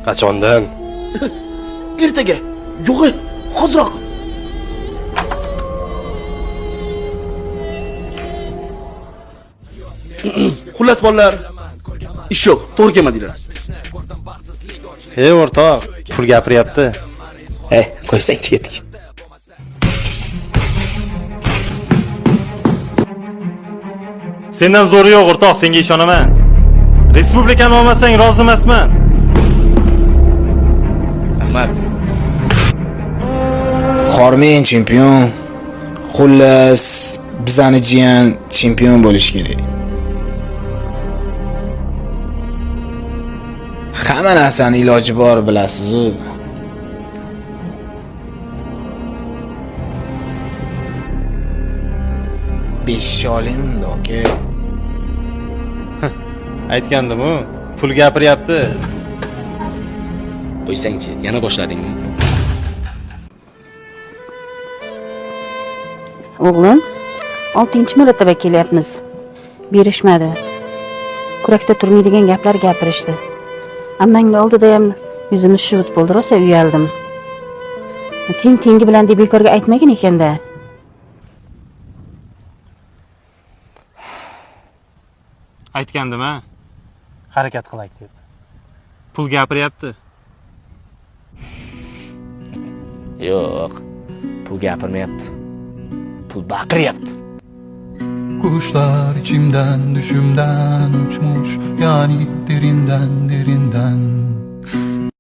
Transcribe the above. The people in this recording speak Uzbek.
Qachondan? Ertaga. Yo'q, hoziroq. Xullas bolalar, ish yo'q, to'g'ri kelmadinglar. Ey o'rtoq, pul gapiryapti. Ey, qo'ysangchi, ketdik. Sendan zo'ri yo'q o'rtoq, senga ishonaman. Respublikani olmasang rozi emasman. Rahmat. Hormang, chempion. Xullas, bizani jiyan chempion bo'lishi kerak. Hamma narsani iloji bor, bilasiz-u. Besh oling unda, aka. Aytgandim-u, pul gapiryapti. Qo'ysangchi, yana boshladingmi? O'g'lim, oltinchi marotaba kelyapmiz. Berishmadi. Kurakda turmaydigan gaplar gapirishdi. Ammangni oldida ham yuzimiz shuvit bo'ldi, rosa uyaldim. Teng tengi bilan deb bekorga aytmagin ekanda. Aytgandim a. Harakat qilaylik deb. Pul gapiryapti. Yo'q, pul gapirmayapti. Pul baqiryapti. Kuşlar içimden, düşümden uçmuş, yani derinden derinden.